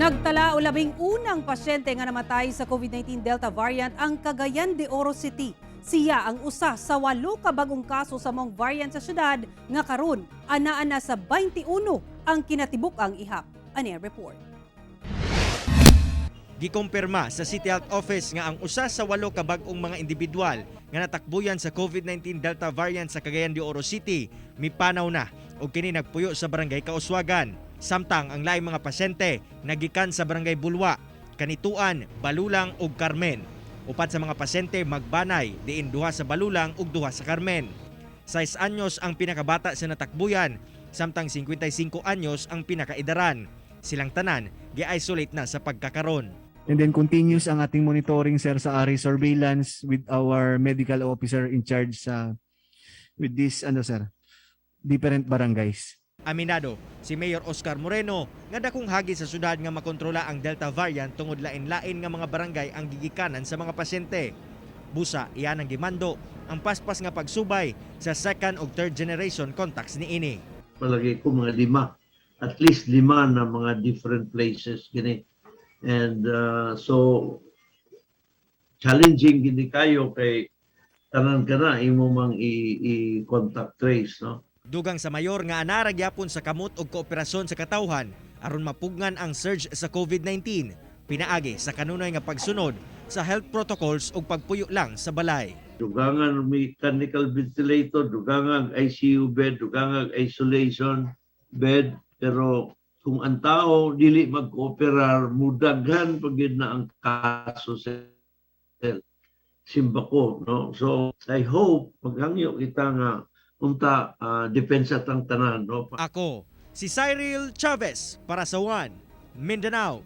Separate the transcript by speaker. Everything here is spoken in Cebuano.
Speaker 1: Nagtala og 11 na pasyente nga namatay sa COVID-19 Delta variant ang Cagayan de Oro City. Siya ang usa sa walo ka bagong kaso sa maong variant sa syudad nga karon anaa na sa 21 ang kinatibuk-ang ihap. Ani ang report.
Speaker 2: Gikumpirma sa City Health Office nga ang usa sa walo ka bag-ong mga individual nga natakbuyan sa COVID-19 Delta variant sa Cagayan de Oro City mipanaw na ug kini nagpuyo sa Barangay Kauswagan. Samtang ang laing mga pasyente nagikan sa Barangay Bulwa, Canitoan, Balulang ug Carmen. Upat sa mga pasyente magbanay, diin duha sa Balulang ug duha sa Carmen. 6 anyos ang pinakabata sa natakbuyan, samtang 55 anyos ang pinakaidaran. Silang tanan gi-isolate na sa pagkakaron.
Speaker 3: And then continuous ang ating monitoring, sir, sa RA surveillance with our medical officer in charge sa with this ano, sir, different barangays.
Speaker 2: Aminado si Mayor Oscar Moreno nga dakong hagi sa syudad nga makontrola ang Delta variant tungod lain-lain nga mga barangay ang gigikanan sa mga pasyente. Busa iyan ang gimando ang paspas nga pagsubay sa second ug third generation contacts niini.
Speaker 4: Palagay ko mga lima, at least lima na mga different places gini. And so challenging gini kayo kay tanan ka na imo mang i-contact trace, no?
Speaker 2: Dugang sa mayor nga anaa ra gyapon sa kamot og kooperasyon sa katawhan aron mapugngan ang surge sa COVID-19 pinaagi sa kanunay nga pagsunod sa health protocols ug pagpuyo lang sa balay.
Speaker 4: Dugangan mechanical ventilator, dugangan ICU bed, dugangan isolation bed, pero kung ang tao dili mag-cooperar, mudaghan pa gyud na ang kaso sa simbako, no? So I hope, maghangyo kita nga unta depensa tang tanan, no?
Speaker 2: Ako, si Cyril Chavez para sa One Mindanao.